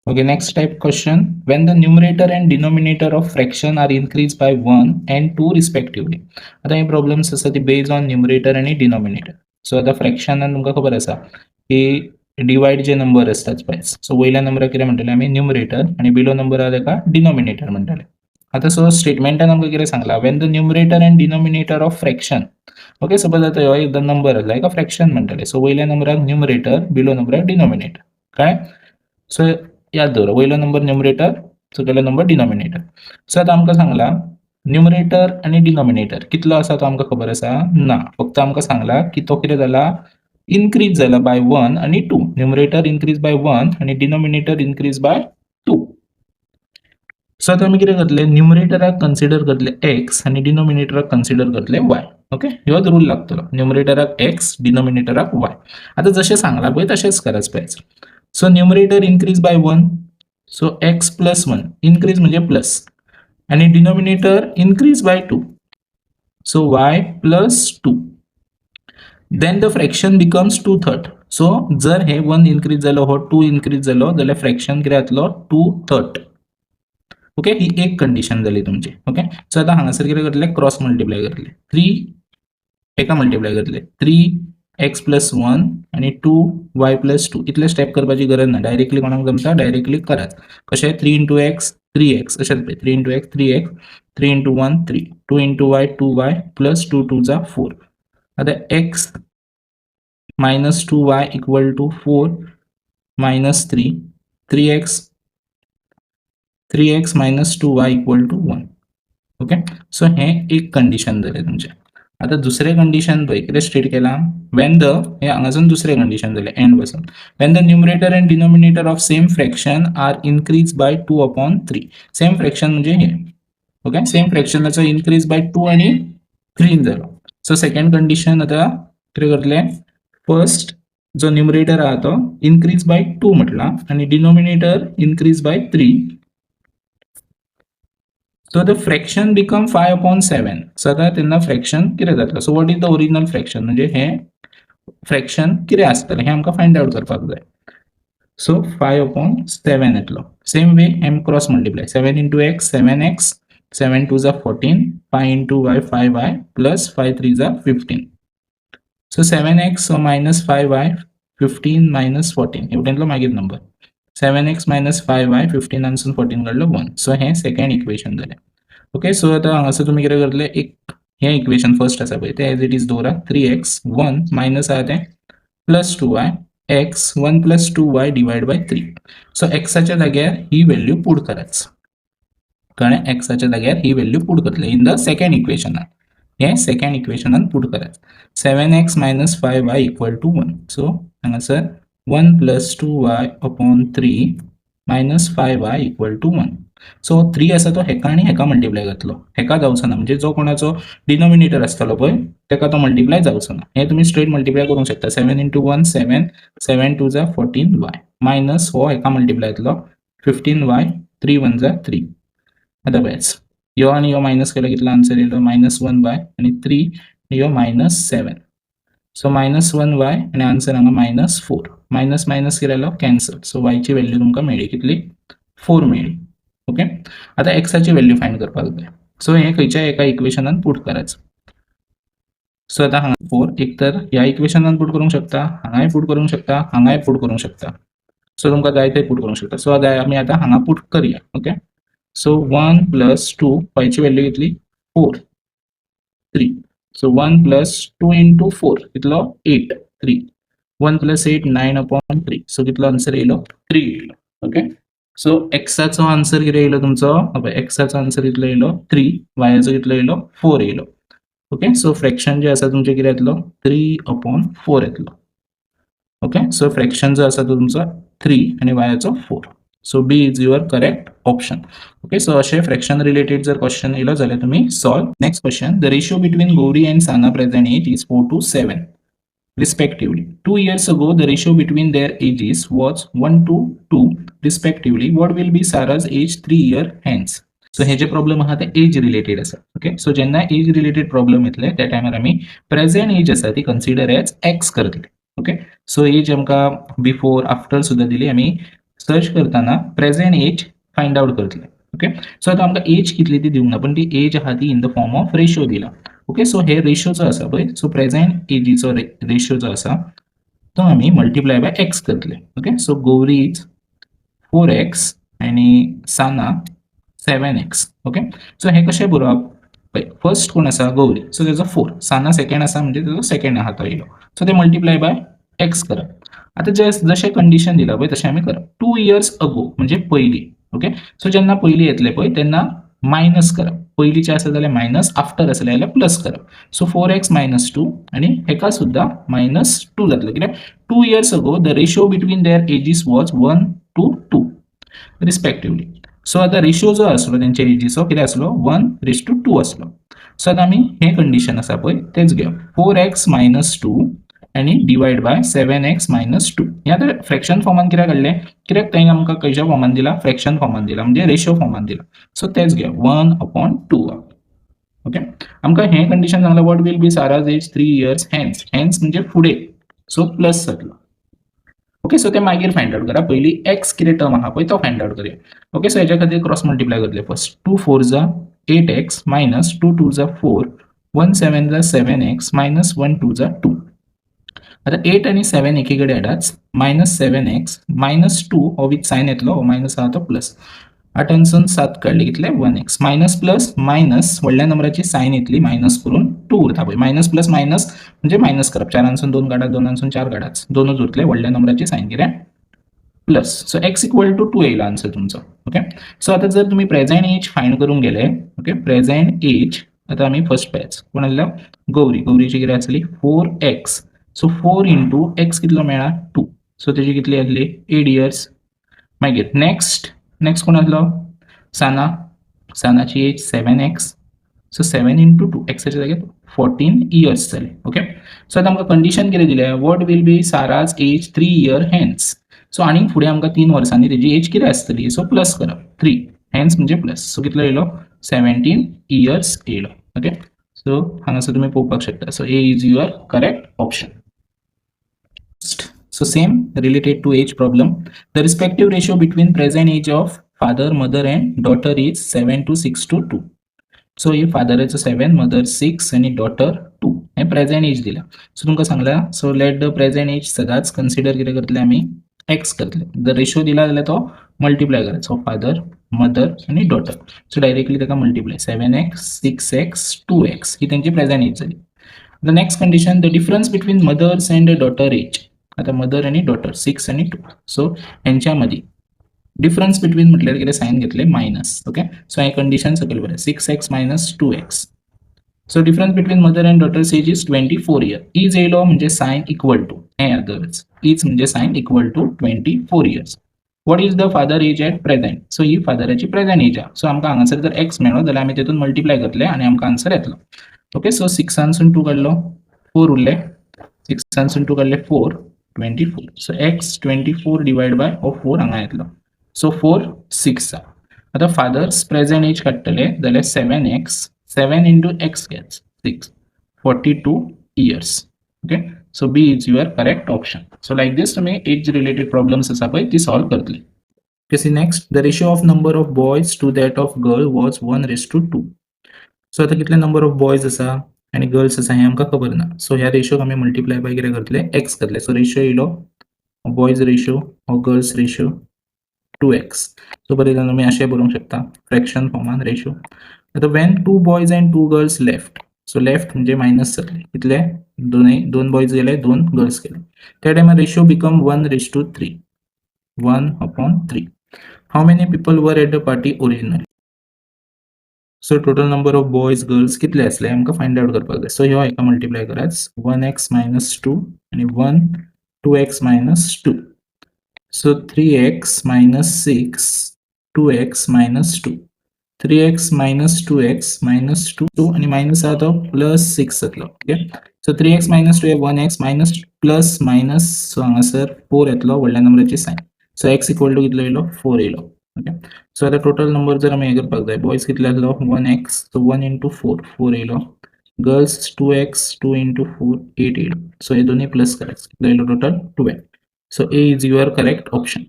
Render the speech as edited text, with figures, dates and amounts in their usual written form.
Okay, next type question. When the numerator and denominator of fraction are increased by 1 and 2 respectively. आता हे problems आसा ती based on numerator आनी denominator. So आतां फ्रॅक्शनान तुमकां खबर आसा की डिवायड जे नंबर आसतात पळय, सो वयल्या नंबराक कितें म्हणटले आमी? न्युमरेटर. आनी बिलो नंबर आहा तेका डिनॉमिनेटर म्हणटले. आतां सो स्टेटमेंटान आमकां कितें सांगलां? When the numerator and denominator of fraction. Okay, suppose आतां हो एकदां नंबर आसला, हेका फ्रॅक्शन म्हणटले. सो वयल्या नंबराक न्युमरेटर, बिलो नंबराक डिनॉमिनेटर. कळ्ळें? सो याद दवर, वयलो नंबर न्युमरेटर, सकयलो नंबर डिनॉमिनेटर. सो आतां आमकां सांगलां, न्युमरेटर आनी डिनॉमिनेटर कितलो आसा तो आमकां खबर आसा ना. फक्त आमकां सांगला की तो कितें जाला? इनक्रीज जाला बाय वन आनी to. Numerator increase by one आनी denominator increase by two. So आतां आमी कितें करतले? न्युमरेटराक कन्सिडर करतले एक्स आनी डिनॉमिनेटराक कन्सिडर करतले वाय. ओके, ह्योच रूल लागतलो, न्युमरेटराक एक्स, डिनॉमिनेटराक वाय. आतां जशें सांगलां पळय तशेंच कराच पळय. So numerator increase by one, so x plus one. Increase म्हणजे प्लस. आणि denominator increase by two, so y plus two. Then the fraction becomes two third. So जर हे वन इनक्रीज जालो, हो टू इनक्रीज जालो जाल्यार फ्रॅक्शन कितें जातलो? To third. Okay, ही एक कंडिशन जाली तुमची. ओके, सो आतां हांगासर कितें करतले? क्रॉस मल्टिप्लाय करतले. थ्री एका मल्टिप्लाय करतले, थ्री एक्स प्लस वन आनी टू वाय प्लस टू. इतले स्टेप करपाची गरज ना. डायरेक्टली कोणाक जमता, डायरेक्टली करात. कशें? Three into x three x. अशेंच पळय, three into x three x, three into one three, two into y two y, plus two two za four. आतां x minus two y equal to four minus three, three x, three x minus two y equal to one. Okay, so हें एक condition जालें तुमचें. आतां दुसरें condition पळय कितें state केलां. When the हे हांगासून दुसरें कंडिशन जालें एंड पासून. When the numerator and denominator of same fraction are increase by two upon three. Same fraction म्हणजे हे. ओके, सेम फ्रॅक्शनाचो इनक्रीज बाय टू आनी थ्रीन जालो. सो सेकंड कंडिशन आतां कितें करतले? फर्स्ट जो न्युमरेटर आहा तो इनक्रीज बाय टू म्हटला आनी denominator increase by three, so the fraction become five upon seven. So आतां तेन्ना फ्रॅक्शन कितें जातलें? So what is the original fraction? म्हणजे हें फ्रॅक्शन कितें आसतलें हें आमकां फायंड आवट करपाक जाय. सो फायव अपॉन सेवन येतलो. Same way M cross multiply, seven into x seven x, seven two za 14, five into y five y, plus five three za 15. So seven x, so minus five y, 15 minus 14, हेवटेंतलो मागीर number, seven x minus five y, फिफ्टीनानसून fourteen काडलो, one. So हें second equation जालें. Okay, so आतां हांगासर तुमी कितें करतले? एक हें इक्वेशन फर्स्ट आसा पळय तें एज it is दवरा. थ्री एक्स, वन मायनस आहा तें plus two y, x one plus two y divide by three. So एक्साच्या जाग्यार ही व्हॅल्यू पुट कराच. कळ्ळें? एक्साच्या जाग्यार ही व्हॅल्यू पुट करतले इन the second इक्वेशनान. हें सेकंड इक्वेशनान पुट कराच, seven x minus five y equal to one. So हांगासर one plus two y upon three minus five y equal to one. So three आसा तो हेका आनी हेका मल्टिप्लाय जातलो, हेका जावचो ना. म्हणजे जो कोणाचो डिनॉमिनेटर आसतलो पळय तेका तो मल्टिप्लाय जावचो ना. हें तुमी स्ट्रेट मल्टिप्लाय करूंक शकता. Seven into one seven, seven two za 14 y, minus हो हेका मल्टिप्लाय जातलो, 15 y, three one za three. आतां पळयाच, यो आनी यो मायनस केलो, कितलो आन्सर येयलो? मायनस वन वाय आनी थ्री यो minus seven. So minus one y आनी आन्सर हांगा मायनस फोर. मायनस मायनस कितें जालो? कॅन्सल. सो वायची व्हॅल्यू तुमकां मेळ्ळी कितली? फोर मेळ्ळी. ओके, आतां एक्साची व्हॅल्यू फायंड करपाक जाय. सो हें खंयच्याय एका इक्वेशनान पुट करायचं. सो आतां हांगा फोर एक तर ह्या इक्वेशनान पुट करूंक शकता, हांगाय पुट करूंक शकता, हांगाय पुट करूंक शकता. सो तुमकां जाय थंय पुट करूंक शकता. सो आतां आमी आतां हांगा पुट करया. Okay, so one plus two, वायची value कितली? Four, three. So one plus two into four कितलो? Eight, three. One plus eight nine upon three. So कितलो आन्सर येयलो? थ्री येयलो. ओके, सो एक्साचो आन्सर कितें येयलो तुमचो? हय, एक्साचो आन्सर कितलो येयलो? थ्री. वायाचो कितलो येयलो? फोर येयलो. ओके, सो फ्रॅक्शन जे आसा तुमचें कितें येतलो? थ्री अपॉन फोर येतलो. ओके, सो फ्रॅक्शन जो आसा तो तुमचो थ्री आनी वायाचो four. So B is your correct option. Okay, so अशे फ्रॅक्शन रिलेटेड जर क्वेश्चन येयलो जाल्यार तुमी solve. Next question. The ratio between Gauri and Sana present age is 4 to 7 respectively. 2 years ago, the ratio between their ages was 1 to 2 respectively. What will be Sara's age 3 year hence? So हे जे problem आहा ते age related आसा. Okay, so जेन्ना age related problem येतले त्या टायमार आमी present as आसा ती कन्सिडर एज एक्स करतले. ओके, सो एज आमकां बिफोर आफ्टर सुद्दां दिली, आमी सर्च करतना प्रेझेंट एज फायंड आउट करतले. ओके, सो आतां आमकां एज कितली ती दिवंक ना, पण ती एज आहा ती in the form of ratio दिला. ओके, सो हे रेशो जो आसा पळय, सो प्रेझेंट एजीचो रेशो जो आसा तो आमी मल्टिप्लाय बाय एक्स करतले. Okay, so Gauri is 4x आनी साना 7x. ओके, सो हे कशें बरोवप? पळय, फर्स्ट कोण आसा? गौरी, सो तेजो फोर. साना सेकंड आसा, म्हणजे तेजो सेकंड आहा तो येयलो. सो ते मल्टिप्लाय बाय एक्स करप. आतां जे जशें कंडिशन दिलां पळय तशें आमी करप. 2 इयर्स अगो म्हणजे पयलीं. ओके, सो जेन्ना पयलीं येतले पळय तेन्ना मायनस करप. पयलींचें आसा जाल्यार मायनस, आफ्टर आसलें जाल्यार प्लस करप. So 4x minus 2 आनी हेका सुद्दां मायनस टू जातलें, कित्याक 2 years ago the ratio between their ages was 1 to 2 respectively. So आतां रेशो जो आसलो तेंच्या एजीचो कितें आसलो? 1 रेज टू 2 आसलो. सो आतां आमी हें कंडिशन आसा पळय तेच घेवप, 4x minus 2 आनी divide by 7x minus 2. हें आतां फ्रॅक्शन फॉर्मान कित्याक काडलें? कित्याक थंय आमकां खंयच्या फॉर्मान दिला? फ्रॅक्शन फॉर्मान दिला, म्हणजे रेशो फॉर्मान दिला. सो तेच घेवप, 1 अपॉन 2. ओके, आमकां हें कंडिशन सांगलां, what will be Sara's age 3 years hence? Hence म्हणजे फुडें, सो प्लस जातलो. ओके, सो ते मागीर फायंड आउट करा. पयलीं एक्स कितें टर्म आहा पळय तो फायंड आउट करया. ओके, सो हेच्या खातीर क्रॉस मल्टिप्लाय करतले. First, 2 4 za 8x minus 2 2 za 4, 1 7 za 7x minus 1 2 za 2. आता एट आनी सेवन एकी कडेन हाडाच, मायनस 7x minus 2 हो विथ सायन येतलो, हो मायनस आहा तो प्लस. आठांसून सात काडले कितले? 1x. Minus plus minus, व्हडल्या नंबराची सायन येतली, मायनस करून टू उरता पळय. मायनस प्लस मायनस म्हणजे मायनस करप. चारांसून दोन काडात, दोनांसून चार काडात, दोनूच उरतले. व्हडल्या नंबराची सायन कितें? Plus. So x equal to 2 येयलो आन्सर तुमचो. ओके, सो आतां जर तुमी प्रेझेंट एज फायंड करूंक गेले, ओके, प्रेझेंट एज आतां आमी फर्स्ट पळयाच कोण आसलो? गौरी. गौरीची कितें आसली? 4x. So 4 into x कितलो मेळ्ळा? टू. सो तेजी कितली आसली? 8 इयर्स. मागीर नेक्स्ट, नेक्स्ट कोण आसलो? साना. सानाची एज 7x, so 7 into 2, एक्साच्या जाग्यार, 14 इयर्स जाले. ओके, सो आतां आमकां कंडिशन कितें दिलें? What will be Sara's age 3 year hence? So आनीक फुडें आमकां 3 वर्सांनी तेजी एज कितें आसतली? सो प्लस करप, थ्री, हेन्स म्हणजे प्लस. सो कितलो येयलो? 17 इयर्स येयलो. ओके, सो हांगासर तुमी पळोवपाक शकता. So A is your correct option. So same related to age problem. The respective ratio between present age of father, mother and daughter is 7 to 6 to 2. So hey फादराचो 7, mother 6 आनी daughter 2, हे present as दिला. So तुमकां सांगला, so let the present age सदांच consider कितें करतले आमी? X करतले. जर रेशो दिला जाल्यार तो मल्टिप्लाय करायचो, फादर, मदर आनी डॉटर. सो डायरेक्टली ताका multiply, 7x, 6x, 2x, ही तेंची प्रेझेंट एज जाली. The next condition, the difference between mother's and daughter age. आता मदर आनी डॉटर सिक्स आनी टू, सो हेंच्या मदीं डिफरन्स बिटवीन म्हटल्यार कितें? सायन घेतले मायनस. ओके, सो हें कंडिशन सकयल बरें, 6x minus 2x. So difference between mother and daughter's age is 24 year. Is येयलो म्हणजे सायन इक्वल टू, हें याद दवराच, is म्हणजे sign equal to 24 years. What is the father age at present? So ही फादराची प्रेझेंट एज आहा. So आमकां हांगासर जर एक्स मेळ्ळो जाल्यार आमी तितून मल्टिप्लाय करतले आनी आमकां आन्सर येतलो. ओके, सो सिक्सांसून टू काडलो, फोर उरले. सिक्सांसून टू काडले, 4, 24. So x 24 divide by हो फोर हांगा येतलो, सो फोर सिक्स. आतां फादर्स प्रेझेंट एज काडटले जाल्यार 7x, 7 into x gets 6, 42 years. Okay, so B is your correct option. So like this तुमी एज रिलेटेड प्रॉब्लम्स आसा पळय ती सॉल्व करतली. Okay, see next, the ratio of number of boys to that of girl was 1 raise to 2. So आतां कितले number of boys आसा आनी girls आसा हें आमकां खबर ना. सो ह्या रेशोक आमी मल्टिप्लाय बाय कितें करतले? एक्स करतले. सो रेशो येयलो, बॉयज रेशो हो गर्ल्स रेशो, 2x. सो बरें जावन तुमी अशें बरोवंक शकता फ्रॅक्शन फॉर्मान रेशो. आतां when two boys and two girls left, so left म्हणजे मायनस जातले. कितले? दोनय, दोन बॉयज गेले, दोन गर्ल्स गेले. त्या टायमार ratio become 1 raise to 3, 1 upon 3. How many people were at the party originally? So total number of boys, girls कितले आसले आमकां फायंड आउट करपाक जाय. सो ह्यो हेका मल्टिप्लाय करात, 1x minus 2 आनी 1 2x minus 2. So 3x minus 6, 2x minus 2, 3x minus 2x minus 2, 2 आनी मायनस आहा तो प्लस सिक्स जातलो. Okay, so 3x minus 2, 1x, minus plus minus, so हांगासर फोर येतलो, व्हडल्या नंबराची sign. So x equal to कितलो येयलो? फोर येयलो. ओके, सो आतां टोटल नंबर जर आमी हें करपाक जाय, बॉयज कितले आसलो? 1x, so 1 into 4, 4 येयलो. Girls 2x, 2 into 4, 8 येयलो. सो हे दोन्ही प्लस करायचे, कितलो येयलो total? 12. So A is your correct option.